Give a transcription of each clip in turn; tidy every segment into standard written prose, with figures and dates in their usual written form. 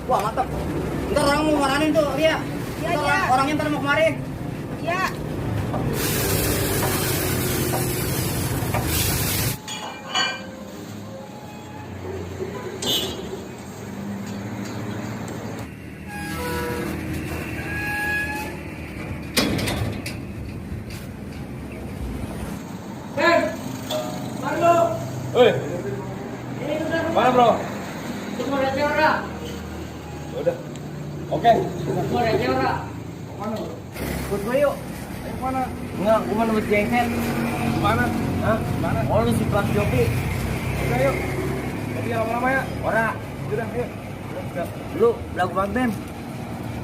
Wah mantap. Ntar orang mau maranin tuh, Ria. Iya, Ntar iya. orangnya ntar mau kemari. Iya. Woi, mana bro? Cuma ada ora. Udah. Oke. Cuma ada ora. Mana? Ikut gue yuk. Ayo mana? Enggak, gue mau nunggu jengket. Mana? Hah? Mana? Oh lu si Plas Joki. Udah yuk. Jadi lama-lama ya. Ora, Udah, yuk. lu lagu Bang Bem.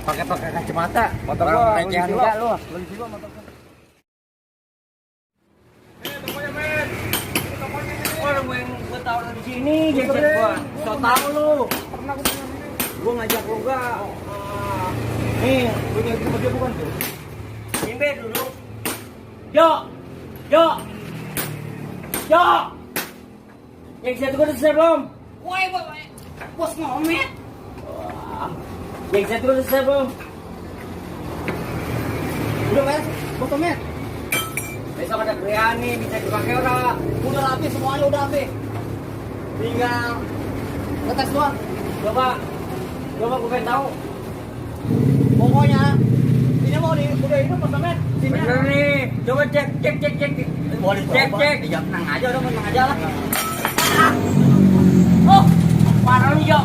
Pakai kacamata. Motor Orang gua recehan lagi enggak lu? Lagi juga motor gua. Tokonya men. Tokonya ini. Wah, lu yang gue tahu di sini jengket gua. So tau lu. Pernah gua bilang ini. Gua ngajak lu enggak. Nih, lu nyari sama dia bukan tuh? Nimbe dulu. Yo. Yo. Yo. Yang satu gua udah selesai belum? Woi, bos ngomet. Yang satu udah selesai belum? Udah beres, bos ngomet. Besok ada krean nih, bisa dipakai ora? Udah rapi semuanya, udah rapi. Tinggal ngetes doang. Coba gue pengen tahu. Pokoknya ini mau udah hidup bos ngomet. Bener nih, coba cek. Boleh cek. Ya tenang aja, udah tenang aja lah. Oh, parah nih, Jo.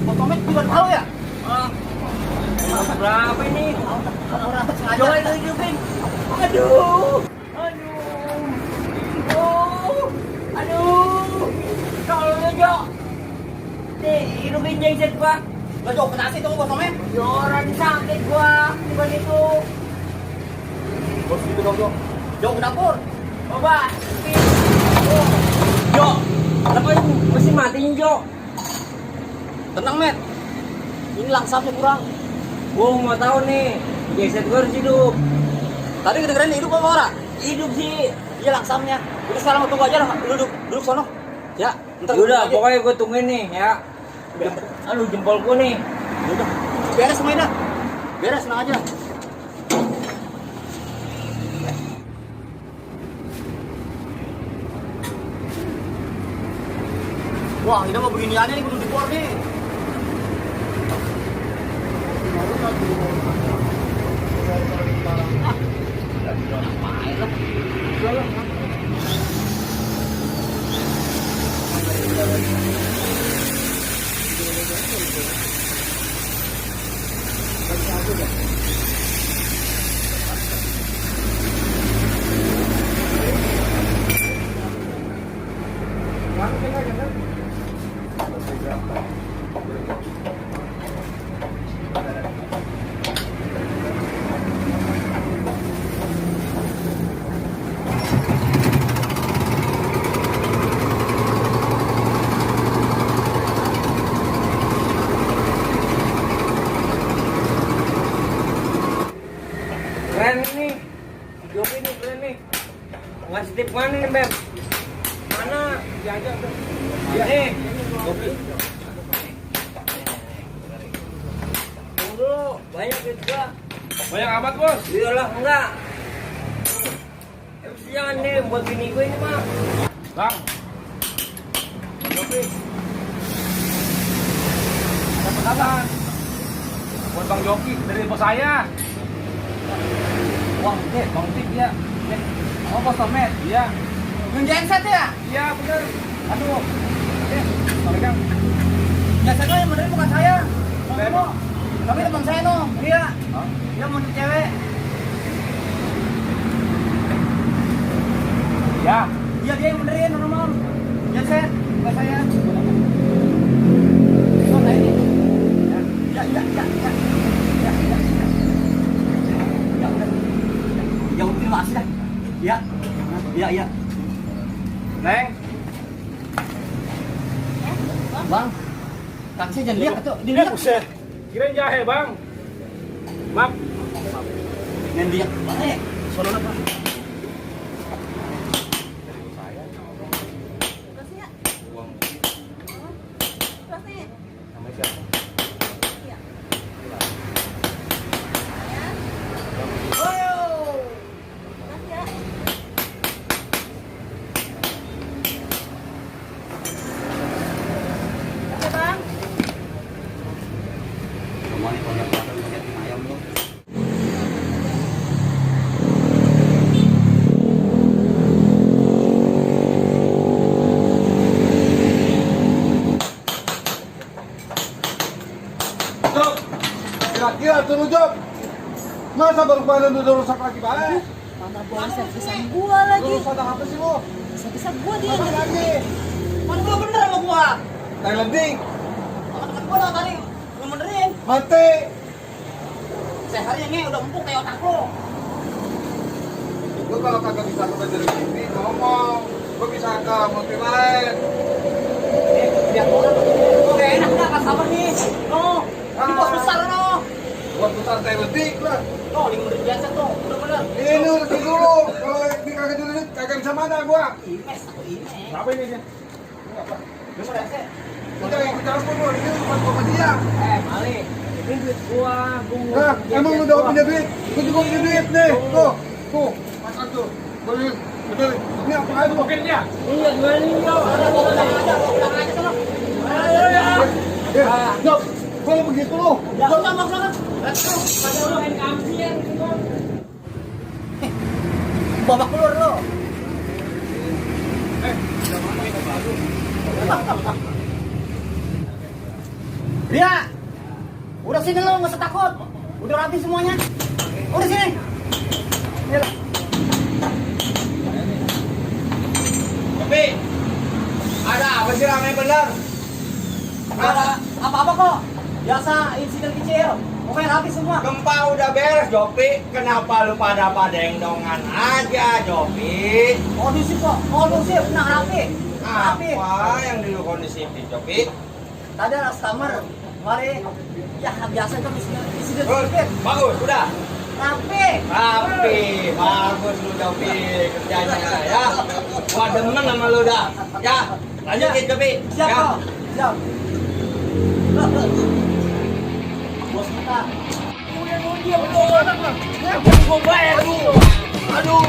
Motomet juga tahu ya? Berapa ini? Coba itu hidupin. Aduh. Kalau lu, Jo. Nih, hidupin jengset gua. Gak jauh kena sih tuh, Motomet. Ya orang sakit gua. Bukan itu. Bos gitu dong, Jo. Jo ke dapur. Coba. Jo. Kenapa ini mesin matiin, Jo? Tenang, Met. Ini langsamnya kurang. Gua mau tahu nih. Jengset gua harus hidup. Tadi kedengeran hidup apa ora? Hidup sih. Iya langsamnya. Udah sekarang tunggu aja lah. Duduk sono. Ya. Udah, pokoknya gue tungguin nih ya. Aduh jempolku nih. Udah. Beres semuanya dah. Beres, tenang aja. Wah, ini mah beginiannya nih, kudu dipor nih. Keren nih. Joki nih keren nih. Ngasih tip mana nih, Beb? Mana? Dia aja udah. Nih. Joki. Tunggu dulu. Banyak duit gua. Banyak amat, Bos. Iyalah enggak. Jangan nih buat bini gue ini mah. Bang. Joki. Dapat apa? Buat Bang Joki dari bos saya. Wah, Bang Tik ya. Oh, Bos Tomet. Iya. Yang genset ya? Iya, bener. Aduh. Pegang. Genset yang benerin bukan saya. Bemo. Tapi teman saya no. Iya. Hah? Dia mau cewek. Ya. Iya, dia yang benerin normal. Genset, bukan saya. Oh, nah ini. Ya. Ya udah terima kasih dah. Iya. Neng. Bang. Taksi jangan lihat tuh, Eh, dilihat. buset. Kirain jahe, Bang. Maaf. Jangan lihat. Sono apa? Terus ya. Uang Terus nih. sama siapa? semuanya kalau yang patah pakai tim ayam lo. Job, kira-kira tuh Job. Masa baru kemarin udah rusak lagi baik? Mana gua servis-an gua lagi. Lu rusak apa sih lu? Servis gua dia Rusak yang lagi. Mana gua bener sama gua. Thailanding, Kata gua dah tadi ngebenerin. mati. Sehari ini udah empuk kayak otak lo. Lu kalau kagak bisa ke dari TV ngomong, lu bisa ke multi lain. Biar orang gua gak enak dah kan sabar nih. No, ini bos besar no. Buat putar Thailanding lah. No, 5 menit biasa tuh, bener-bener. Ini udah dulu. Kalau ini kagak dulu kagak bisa mana gua. Imes, aku imes. Berapa ini dia? Lu pada sih. Udah ikut campur lu, ini bukan sama dia. Malik. Ini duit gua Nah, emang lu udah punya duit? Gua juga punya duit nih. Tuh, makan tuh. Beli, beli. Ini apa aja lu? Mungkin dia. Iya, gimana nih, Yo? Ada gua bilang aja, gua bilang aja sama. Ayo, ya. Job, kalau begitu lu. Ya, udah, maksudnya. Let's go. Pada lu main kampian, gitu. Babak keluar lo. Ria, udah sini lo, nggak usah takut. Udah rapi semuanya. Udah sini. Iya. Tapi ada apa sih ramai bener? Ada apa-apa kok. Biasa insiden kecil. Pokoknya rapi semua. Gempa udah beres, Jopi. Kenapa lu pada dengdongan aja, Jopi? Kondusif kok, kondusif, nah rapi. Rapi. Apa yang dulu kondisif, Jopi? Tadi ada customer, mari. Ya biasa itu insiden Terus, sedikit. bagus, udah. Rapi. Rapi, bagus lu, Jopi. Kerjanya ya. Gua demen sama lu dah. Ya, lanjutin, Jopi. Siap Ya. kok, siap. Bos kita. Udah, betul. Gua bayar lu. Aduh.